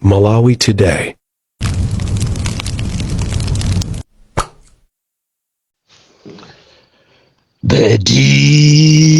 Malawi Today. The DC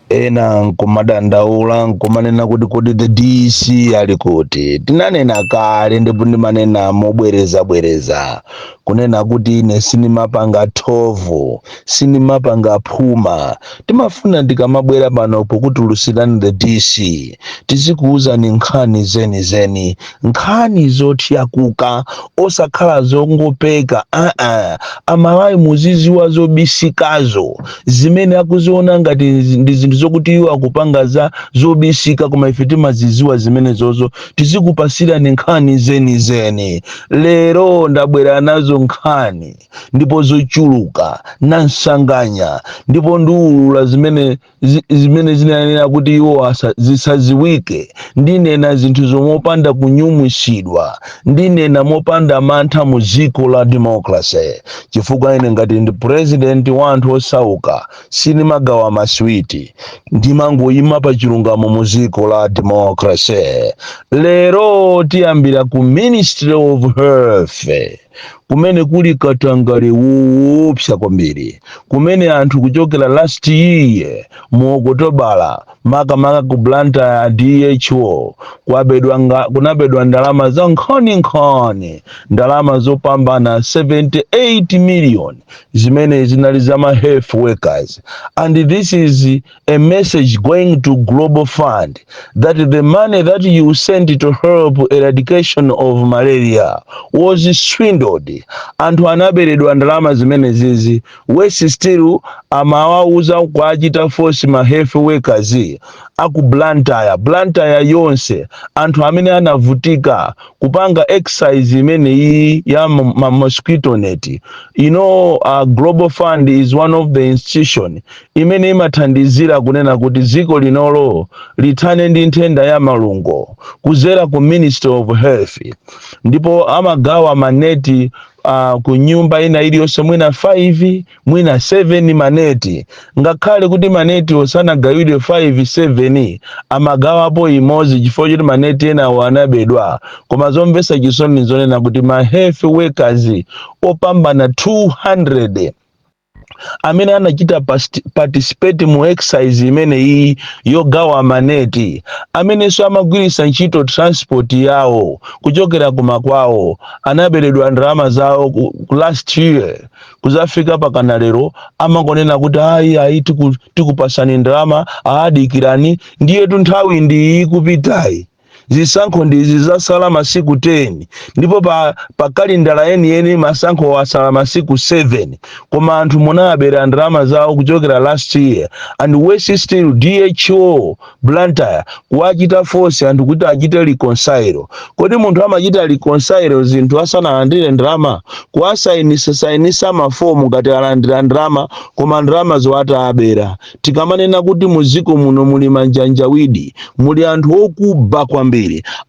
ena nkumadandaula nkumanena kuti kodi the DC ali kuti? Tinanena kale ndipo ndimanena mobwerezabwereza kunena kuti ine sindimapanga thovu, sindimapanga phuma. Timafuna tikamabwera pano pokutulutsirani the DC tizikuwuzani nkhani zenizeni, nkhani zothyakuka, osakhala zongopeka aa. Amalawi muziziwa zobisikazo zimene akuziona ngati ndi zinthu zokuti iwo akupanga za zobisika, koma ife timaziziwa zimenezozo. Tizikupasirani nkhani zenizeni. Lero ndabwera nazo nkhani ndipo zochuluka nansanganya, ndipo ndiulula zimene zinanena kuti iwo zisaziwike. Ndinena zinthu zomopanda kunyumwisidwa, ndinena mopanda mantha mu dziko la democracy, chifukwa ine ngati ndi president wa anthu osauka sindimagawa maswiti, ndimangoyima pa chilungamo mu dziko la democracy. Lero tiyambira ku Ministry of Health, kumene kuli katangale woopsa kwambiri, kumene anthu kuchokera last year mu Okotobala, makamaka ku Blantyre DHO, kunabedwa ndalama za nkhaninkhani, ndalama zopambana 78 million zimene zinali za ma health workers. And this is a message going to Global Fund that the money that you sent to help eradication of malaria was swindled. Anthu anaberedwa ndalama zimene zizi. Worse still, amawauza kuachita force ma health workers aku Blantyre, Blantyre yonse, anthu amene anavutika kupanga exercise imeneyi ya ma mosquito net. Global Fund is one of the institution imene imathandizira kunena kuti dziko linolo lithane ndi nthenda ya malungo kuzera ku Ministry of Health, ndipo amagawa maneti ku nyumba ina iliyonse, mwina 5, mwina 7 maneti. Ngakhale kuti maneti osanagawidwe 5, 7, amagawapo imodzi chifukwa choti maneti enawo anabedwa. Koma zomvetsa chisoni zonena kuti ma health workers opambana 200 amene anachita participate mu exercise imeneyi yogawa maneti, amenenso amagwiritsa ntchito transport yawo kuchokera kumakwawo, anaberedwa ndalama zawo ku last year kuzafika pakana lero. Amangonena kuti ayi, ayi, tikupasani ndalama, aadikirani. Ndiyetu nthawi ndi ikupitayi, zisankho ndizi zasala masiku 10, ndipo pa kalendala yeniyeni masankho asala masiku 7, koma anthu munabera ndalama zawo kuchokera last year. And worse still, DHO Blantyre kuwachita force anthu kuti achite reconcile. Kodi munthu amachita reconcile zinthu asanalandire ndalama? Kuwasayinisa sayinisa mafomu ngati alandira ndalama, koma ndalama zowata abera. Tikamanena kuti muziko muno muli manjanjawidi, muli anthu okuba kwambiri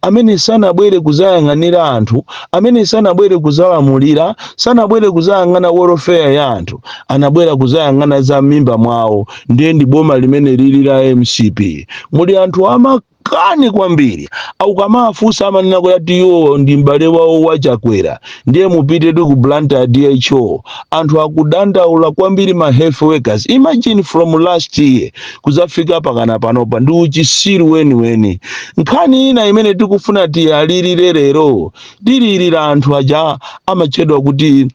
amene sanabwere kuzayang'anira anthu, amene sanabwere kuzalamulira, sanabwere kuzayang'ana welfare ya anthu, anabwera kuzayang'ana za mimba mwawo. Ndiye ndi boma limene lili la MCP, muli anthu amakani kwambiri. Aukamafunsa amanena kuti iwo ndi m'bale wawo waChakwera. Ndiye mupitetu ku Blantyre DHO, anthu akudandaula kwambiri, ma health workers. Imagine, from last year kuzafika pakana panopa, ndi uchisiru weniweni. Nkhani ina imene tikufuna tiyalirire lero, tilirira anthu aja amatchedwa kuti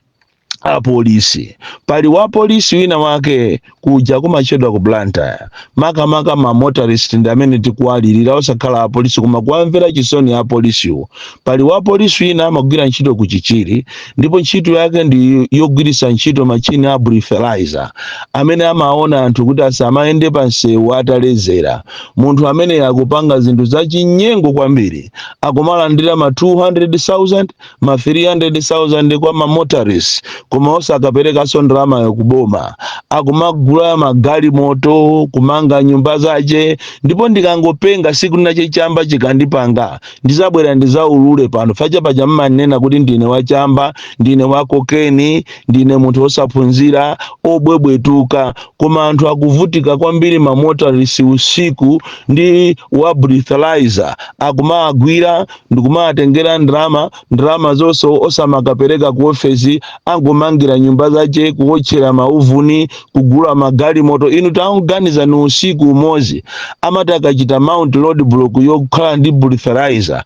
apolisi. Pali wa polisi wina wake kuja kumatchedwa ku Blantyre, makamaka ma motorist ndi amene tikuwalirira, osakhala apolisi, koma kuwamvera chisoni apolisiwo. Pali wa polisi wina amagwira ntchito ku Chichiri, ndipo ntchito yake ndi yogwiritsa ntchito machine a breathalyzer amene amaona anthu kuti asamayende pa msewu atalezera. Munthu amene akupanga zinthu zachinyengo kwambiri, akumalandira ma 200,000, ma 300,000 kwa ma motorist. Koma osakaperekanso ndalamayo kuboma, akumagula magalimoto, kumanga nyumba zace. Ndipo ndikangopenga siku linache, chamba chikandipanga, ndizabwera ndizaulule pano. Facha paja mmanena kuti ndine wachamba, ndine wa cocaine, ndine munthu osaphunzira, obwebwetuka. Koma anthu akuvutika kwambiri. Ma motorist usiku ndi wa breathalyzer akumagwira ndikumatengera ndalama. Ndalama zonse osamakapereka ku ofesi, angomangira nyumba zace, kuwotchera mauvuni, kugula magalimoto. Inu tangoganiza, ni usiku umodzi amati akachita mount road block yokhala ndi breathalyzer,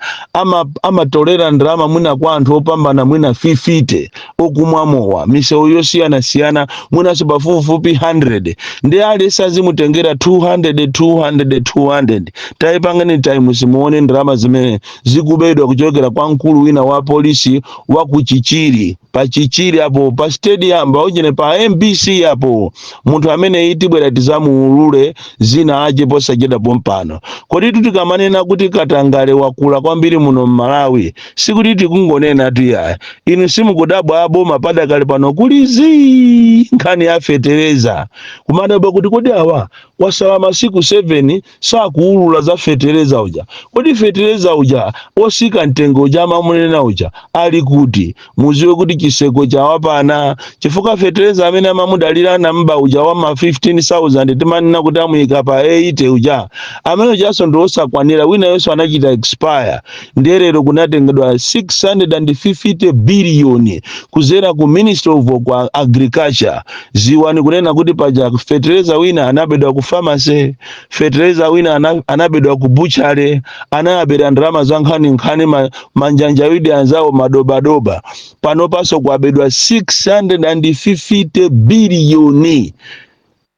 amatolera ndalama mwina kwa anthu opambana mwina 50 okumwa mowa, misewu yosiyanasiyana, mwinanso pafupifupi 100, ndi aliyense azimutengera 200, 200, 200. Tayipangani times, muone ndalama zimene zikubedwa kuchokera kwa mkulu wina wa polisi wa ku Chichiri, pa Chichiri apo, pa stadium paujene, pa MBC apo. Munthu amene itibwera tizamuulule zina ache posachedwa pompano. Kodi tikamanena kuti katangale wakula kwambiri muno mMalawi, sikuti tikungonena tuyaya. Inu simukudabwa aboma padakali pano kuli zii nkhani ya fetereza, kumadabwa kuti kodi awa kwasala masiku 7 sakuulula za fetereza uja? Kodi fetereza uja osika mtengo uja amamunena uja ali kuti? Muziwe kuti chiseko chawapana, chifukwa fetereza amene amamudalira namba uja wa ma 15,000 timanena kuti amuyika pa 80 uja, amene ujanso ndi osakwanira. Wina yonso anachita expire. Nderero kunatengedwa 650 biliyoni kuzera ku Ministry of Agriculture. Ziwani kunena kuti paja fetereza wina anabedwa ku pharmacy, fetereza wina anabedwa ku butchery, anayabera ndalama za nkhaninkhani manjanjawidi anzawo madobadoba. Pano paso kwabedwa 650 biliyoni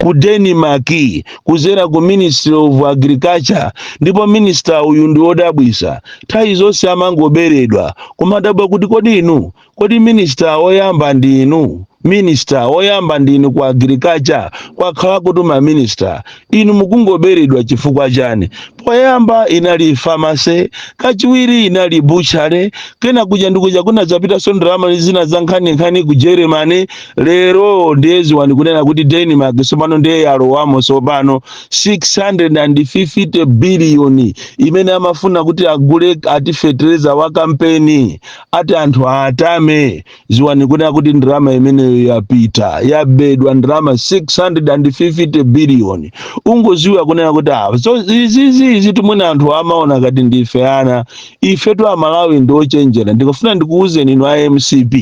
ku Denmark kuzera ku Ministry of Agriculture. Ndipo minister uyu ndi wodabwisa, nthawi zonse amangoberedwa. Kumadabwa kuti kodi inu, kodi minister woyamba ndi inu, minister woyamba ndinu ku agriculture, kwakhala kuti ma minister inu mukungoberedwa chifukwa chani? Poyamba inali pharmacy, kachiwiri inali butchery, kena kuja ndikuja kunadzapitanso ndalama zina za nkhaninkhani ku Germany. Lero ndiye ziwani kunena kuti Denmark tsopano ndiye yalowamo. Tsopano 650 biliyoni imene amafuna kuti agule ati fetereza wa kampeni, ati anthu atame, ziwani kunena kuti ndalama imeneyo yapita, yabedwa ndalama 650 biliyoni. Ungoziwa kunena kuti ah, so izizi izi timwene anthu amaona ngati ndife ana. Ifetu Amalawi ndi ochenjera. Ndikufuna ndikuwuzeni inu a MCP,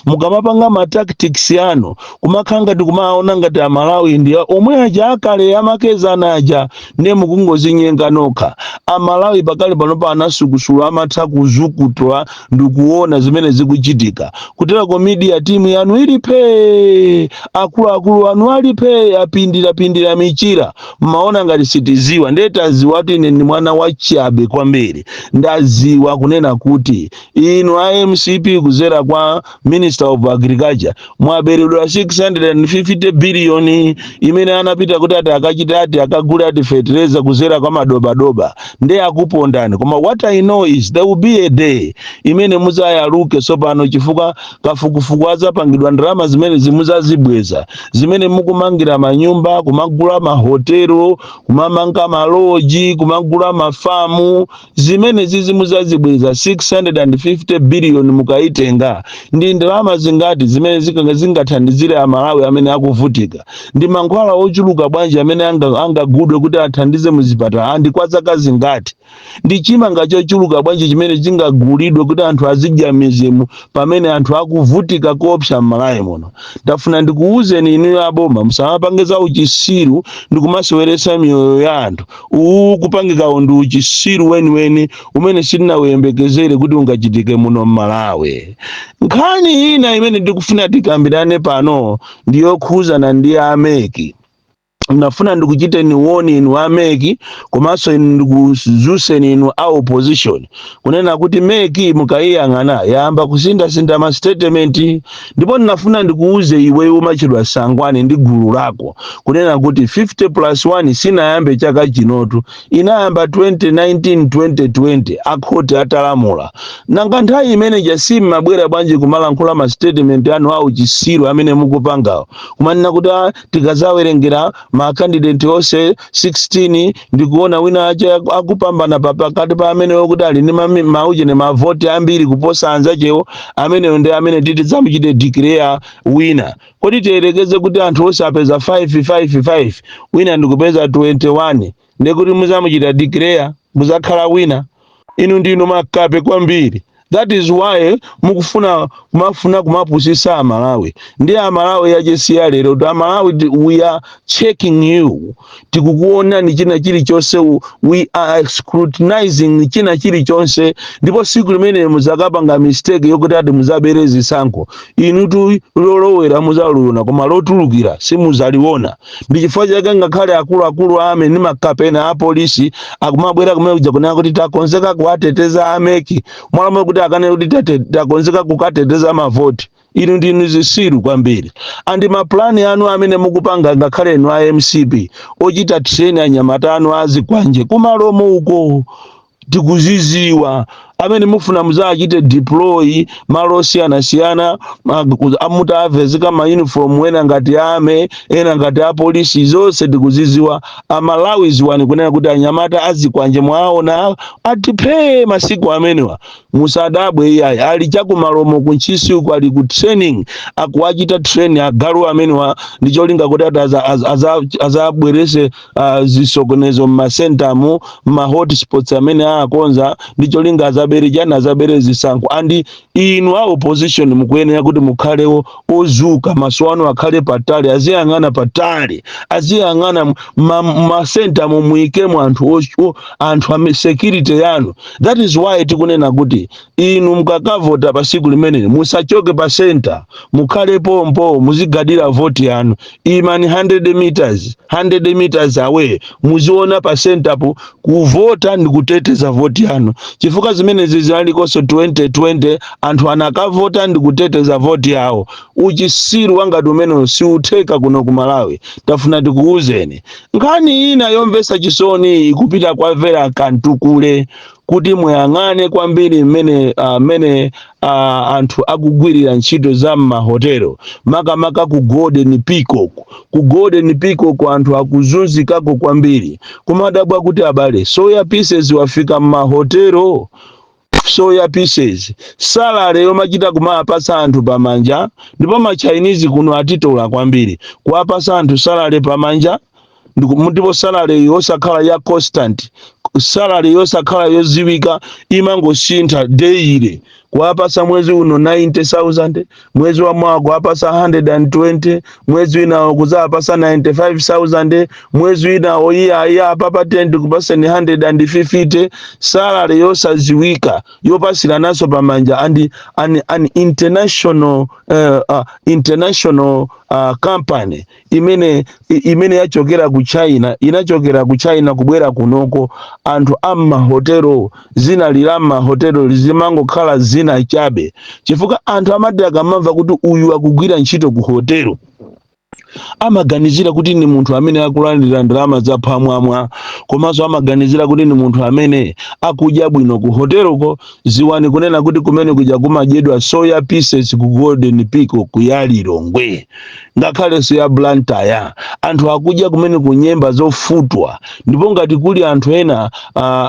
mukamapanga ma tactics anu, kumakhala ngati kumaona ngati Amalawi ndi omwe aja akale amakezana aja, ndiye mukungozinyenga nokha. Amalawi pakali panopa anasukusula, amatha kuzukutwa ndikuona zimene zikuchitika. Kuterako media team yanu ilipe, akuluakulu anu alipe, apindirapindira michira, mmaona ngati sitiziwa. Ndiye taziwa kuti ine ndi mwana wachabe kwambiri. Ndaziwa kunena kuti inu a MCP kuzera kwa Minister of Agriculture mwaberedwa 650 biliyoni imene anapita kuti ati akachita, ati akagule, ati fetereza kuzera kwa madobadoba. Ndiye akupondani. Koma what I know is there will be a day imene muzayaluke tsopano, chifukwa kafukufuku adzapangidwa. Ndalama zimene zimuzazibweza, zimene mukumangira manyumba, kumagula mahotelo, kumamanga maloji, kumagula mafamu, zimene zizi muzazibweza. 650 biliyoni mukaitenga, ndi ndalama zingati zimene zingathandizire Amalawi amene akuvutika? Ndi mankhwala ochuluka bwanji amene angagudwe kuti athandize muzipatala andi kwa zaka zingati? Ndi chimanga chochuluka bwanji chimene chingagulidwe kuti anthu azidya mizimu pamene anthu akuvutika koopsa m'Malawi muno? Ndafuna ndikuwuzeni inuyo aboma, musamapange za uchisiru ndikumaseweretsa miyoyo ya anthu. Uwu kupangikawo ndi uchisiru weniweni umene sitinawuyembekezere kuti ungachitike muno m'Malawi. Nkhani ina imene ndikufuna tikambirane pano ndiyokhuzana ndi a MEC. Ndinafuna ndikuchiteni warn inu a MEC, komanso inu ndikuzuseni inu a opposition, kunena kuti MEC mukayiyang'ana yayamba kusinthasintha ma statement. Ndipo ndinafuna ndikuuze iweyo umachedwa Sangwani ndi gulu lako kunena kuti 50 plus 1 sinayambe chaka chinotu, inayamba 2019, 2020 akhoti atalamula. Nanga nthawi imeneja simmabwera bwanji kumalankhula ma statement anu au chisiru amene mukupangawo, kumanena kuti, "Ah, tikazawerengera ma candidate onse 16, ndikuona wina ache akupambana pakati pa amenewo kuti ali ndi mauchene mavoti ambiri kuposa anzachewo, amenewo ndi amene titi tidzamuchite declare wina"? Kodi tiyerekeze kuti anthu onse apeza 5 5 5, wina ndikupeza 21, ndekuti muzamuchita declare muzakhala wina? Inu ndinu makape kwambiri. That is why mukufuna kumafuna kumapusisa Amalawi. Ndi Amalawi yachisiya lero kuti Amalawi, we are checking you, tikukuonani china chilichonse, we are scrutinizing china chilichonse. Ndipo siku limene muzakapanga mistake yokuti ati muzabere zisankho, inutu lolowera muzaliona, koma lotulukira simuzaliona. Ndi chifukwa chake ngakhale akuluakulu ame ndi makapena a polisi akumabwera kumene kuja kunena kuti takonzeka kuwateteza a MEC, mwalamo kuti akane kuti takonzeka kukateteza mavoti. Inu ndinu zisiru kwambiri. And maplani anu amene mukupanga, ngakhale inu a MCP, ochita train anyamata anu azikwanje kumalomo uko, tikuziziwa, amene mufuna muzachite deploy malo osiyanasiyana, mutavezeka ma uniform, ena ngati ame, ena ngati apolisi, zonse tikuziziwa. Amalawi, ziwani kunena kuti anyamata azikwanje mwaona atiphe masiku amenewa, musadabwe iyayi, ali chakumalomo kuntchisi uko, ali ku training, akuwachita train agalu amenewa ndi cholinga kuti ati azabwerese zisokonezo mmasentamu, mma hotspots amene akonza, ndi cholinga azabere chani? Azabere zisankho. And inu a opposition mukuyenera kuti mukhalewo ozuka, maso anu akhale patali, aziyang'ana patali, aziyang'ana masentamo, muyikemo anthu anthu ame security yanu. That is why tikunena kuti inu mukakavota pa siku limeneli, musachoke pa center, mukhale pompo, muzigadira voti yanu. Imani 100 meters, 100 meters away, muziona pa center po. Kuvota ndi kuteteza voti yanu, chifukwa zimenezi zinalikonso 2020, anthu anakavota ndi kuteteza voti yawo. Uchisiru wangati umenewo siutheka kuno ku Malawi. Tafuna tikuwuzeni nkhani ina yomvetsa chisoni ikupita kwa Vera Kantukule, kuti muyang'ane kwambiri mmene anthu akugwirira ntchito za m'mahotelo, makamaka ku Golden Peacock. Ku Golden Peacock anthu akuzunzikako kwambiri. Kumadabwa kuti, abale, soya pieces wafika m'mahotelo, soya pieces, salary yomachita kumapasa anthu pamanja. Ndipo ma Chinese kuno atitola kwambiri, kuwapasa anthu salary pamanja, ndipo salary yosakhala ya constant, salary yosakhala yoziwika, imangosintha daily. Kuwapasa mwezi uno 90,000, mwezi wa mwaka kuwapasa 120, mwezi winawo kuzapasa 95,000, mwezi winawo iya iya apapa 10 kupaseni 150. Salary yosaziwika, yopasirananso pamanja, and an international company imene yachokera ku China, inachokera ku China kubwera kunoko. Anthu am'mahotelo, zina lila m'mahotelo zimangokhala zina chabe, chifukwa anthu amati akamamva kuti uyu akugwira ntchito ku hotelo, amaganizira kuti ni munthu amene akulandira ndalama zaphwamwamwa, komanso amaganizira kuti ni munthu amene akudya bwino ku hoteloko. Ziwani kunena kuti kumene kuja kumadyedwa soya pieces ku Golden Peacock ya Lilongwe, ngakhalenso ya Blantyre, anthu akudya kumene kunyemba zofutwa. Ndipo ngati kuli anthu ena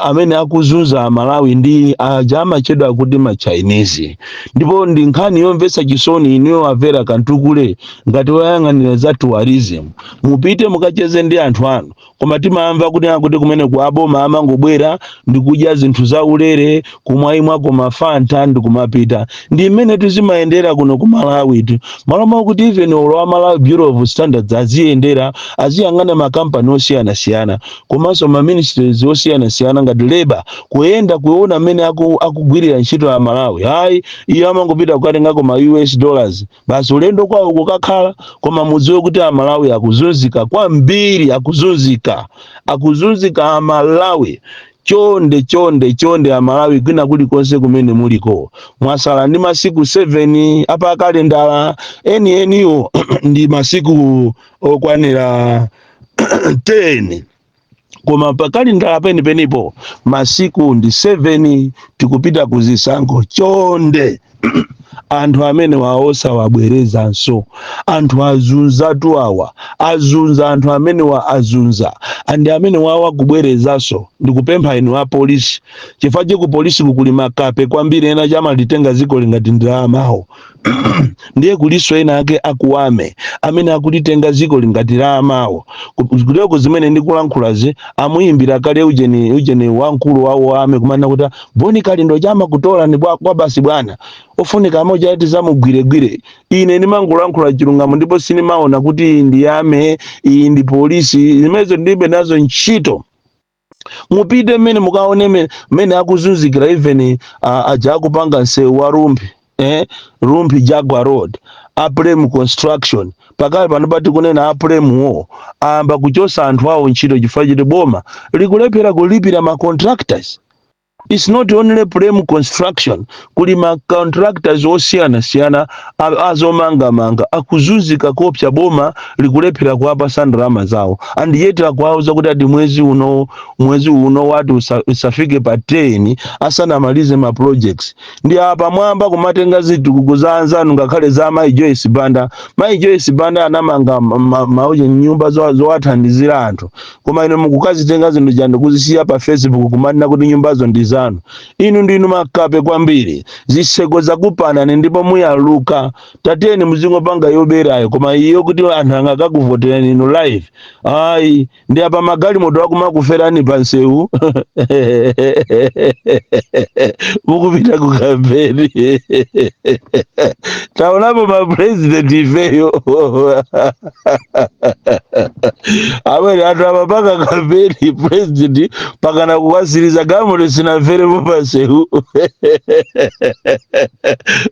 amene akuzunza Amalawi, ndi aja amachedwa kuti ma Chinese. Ndipo ndi nkhani yomvetsa chisoni. Inuyo a Vera Kantukule, ngati woyang'anira za tourism, mupite mukacheze ndi anthu anu. Koma timamva kuti kumene ku aboma amangobwera ndikudya zinthu zaulere, kumwayimwako mafanta ndikumapita. Ndi mmene tizimayendera kuno ku Malawi tu. Malo mwakuti even olo wa Malawi Bureau of Standards aziyendera, aziyang'ana makampani osiyanasiyana komanso ma ministries osiyanasiyana ngati labor, kuyenda kuona mmene akugwirira ntchito ya Malawi, hayi, iyo amangopita kukatengako ma US dollars basi, ulendo kwawo kukakhala. Koma mudziwe kuti Amalawi akuzunzika kwambiri, akuzunzika, akuzunzika Amalawi. Chonde, chonde, chonde Amalawi kwina kulikonse kumene muliko, mwasala ndi masiku 7 apa kalendala. Enieniwo ndi masiku okwanira 10, koma pa kalendala penipenipo masiku ndi 7. Tikupita kuzisankho. Chonde, anthu amene waosa wabwerezanso, anthu azunzatu awa, azunza anthu amene wa azunza andi amene wawa kubwerezanso. Ndikupempha inu a polisi, chifukwa ku polisi kuli makape kwambiri, ena chamalitenga ziko lingati ndalamawo. Ndiye kuliso ena ake akuwame amene akulitenga ziko lingati la amawo. Kuteko zimene ndikulankhulazi, amuyimbira kale ujeni, ujeni wamkulu wawo ame, kumanena kuti Boni Kalindo chama kutola ni kwa basi bwana, ofunika amoja ati zamugwiregwire. Ine ndimangolankhula chilungamo, ndipo sinimaona kuti iyi ndi ame, iyi ndi polisi, zimenezo ndilibe nazo ntchito. Mupite mmene mukaone mmene akuzunzikira even aja akupanga msewu wa Rumphi, Rumphi Jaguar Road, Aprem Construction. Pakali pano pati kunena Apremwo ayamba kuchosa anthu awo ntchito chifukwa choti boma likulephera kulipira ma contractors. It's not only Prem Construction, kuli ma contractors osiyanasiyana azomangamanga akuzunzika kopsa, boma likulephera kuwapasa ndalama zawo, and yet akuwauza kuti ati mwezi uno, mwezi uno wati usafike pa 10 asanamalize ma projects. Ndi apa mwamba kumatenga zitukuko za anzanu, ngakhale za Mai Joyce Banda. Mai Joyce Banda anamanga mauje nyumba zowathandizira anthu, koma inu mukukazitenga zinthu jando kuzisiya pa Facebook, kumanena kuti nyumbazo ndi zanu. Inu ndinu makape kwambiri, zitseko zakupanani ndipo muyaluka. Tatiyeni muzingopanga yoberayo, koma iyo kuti anthu angakakuvoterani inu live, ayi. Ndi apa magalimoto akumakuferani pa nsewu mukupita ku kampeni. Taonapo ma president ifeyo amene anthu amapanga kampeni, president pakana kukwasiriza galimoto sinaferepo pansewu,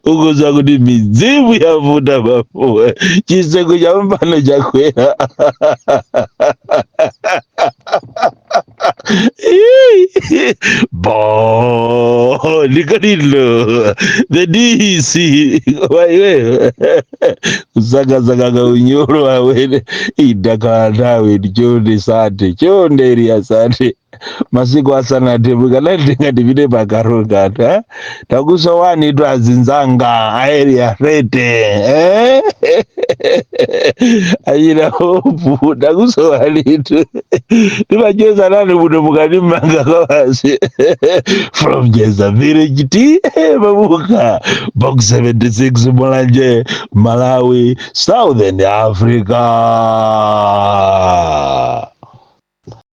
ukuza kuti midzimu yavuta mafuwa, chiseko cha mpano chakwera. Bo ndikalilo the DC waiwe kusakasaka kaunyolo awene idakhala nawe. Chonde sate, chonde iriya sate, masiku asanathe mukananditenga ndipite pakarongata. Takusowani tu azinzanga aeriya rete, eh? Achina hopu, takusowani tu, timacheza nani muno mukanimanga kwawasi. From Jeza Village, T/A Mabuka, Box 76, Mulanje, Malawi, Southern Africa.